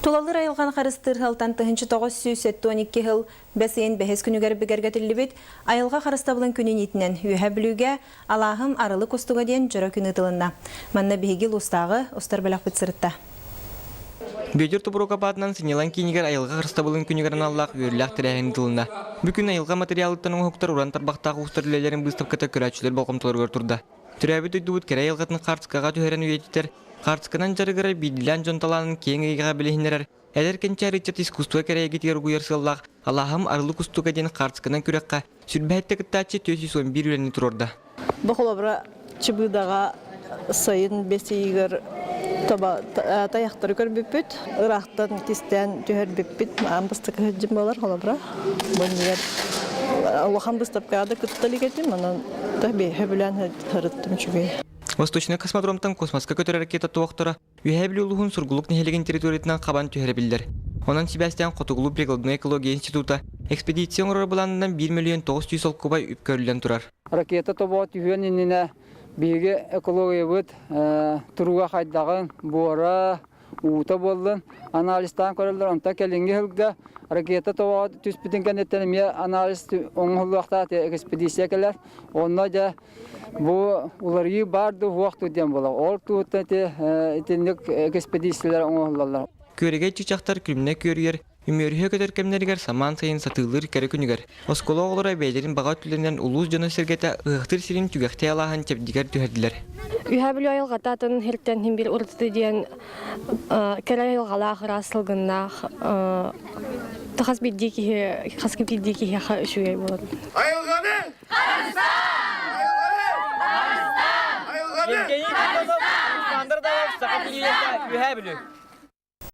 Тулалыыр айылҕаны харыстыыр сылтан 1972 сыл бэс ыйын бэһис күнүгэр бигэргэтиллибит Айылҕа харыстабылын күнүн иитинэн Үөһээ Бүлүүгэ Алааһым арылы кустуга диэн дьоро күн ыытылынна. Манна биһиги улуустааҕы устар бөлөхпүт сырытта. Бүөтүр Тобуруокап аатынан сынньалаҥ киинигэр айылҕа харыстабылын күнүгэр аналлаах үөрүүлээх тэрээһин ыытылынна. Бу күн айылҕа матырыйаалыттан оҥоһуктар уран тарбахтаах уустар үлэлэрин быыстапката көрөөччүлэр болҕомтолоругар турда. Төрөөбүт дойдубут кэрэ айылҕатын хаартыскаҕа түһэрэн үйэтитэр, хаартысканан дьарыгырар биирдиилээн дьон талаанын киэҥ эйгэҕэ билиһиннэрэр, эдэр кэнчээри ыччат искусство кэрэ эйгэтигэр угуйар сыаллаах «Алааһым арылы кустуга» диэн хаартысканан күрэххэ сүрбэһиттэ кыттааччы 411 үлэни туруорда. Бу холобура Чыбыыдаҕа сайын бэс ыйыгар таба тайахтары көрбүппүт, ыраахтан кистээн түһэрбиппит аан бастакы сылдьым буолар холобура. Бу иннигэр улахан быыстапкаҕа да кытта илик этим, онон сөбүлээн сырыттым үчүгэй. Восточный космодромтан космоска көтөр ракета туохтара Үөһээ Бүлүү улууһун Сургулук нэһилиэгин территориятынан хабан түһэрэ биллэр. Онон сибээстээн Хотугулуу прикладной экология института экспедиция оҥорор былаанынан 1 миллион 900 солкуобай үп көрүллэн турар. Ракета тобоҕо түһүөн иннинэ биһиги экологиябыт туруга хайдаҕын, буора, уута буоллун анализтаан көрөллөр. Онтон кэлиҥҥи сылга ракета тобоҕо түспүтүн кэнниттэн эмиэ анализ оҥоһуллуохтаах экспедиция кэлэр. Онно дьэ бу уларыйыы баар дуу, суох дуу диэн буолар. Ол туһуттан ити итинник экспедициялар оҥоһуллаллар. Күөрэгэй чычахтар күлүмнэ күөрүйэр, үмүөрүһэ көтөр кэмнэригэр самаан сайын сатыылыыр кэрэ күнүгэр оскуола оҕолоро бэйэлэрин баҕа өттүлэринэн улуус дьоно-сэргэтэ ыһыахтыыр сирин түгэхтэй алааһын чэбдигэр түһэрдилэр. Үһээ Бүлүү айылҕата атын сиртэн син биир ураты диэн кэрэ айылҕалаах, ыраас сылгыннаах хас биирдии киһи хас биирдии киһиэхэ үчүгэй буолар. Айылҕаны Евгений Тихонов, Александр Давов, Саха телевидениета, Үһээ Бүлүү.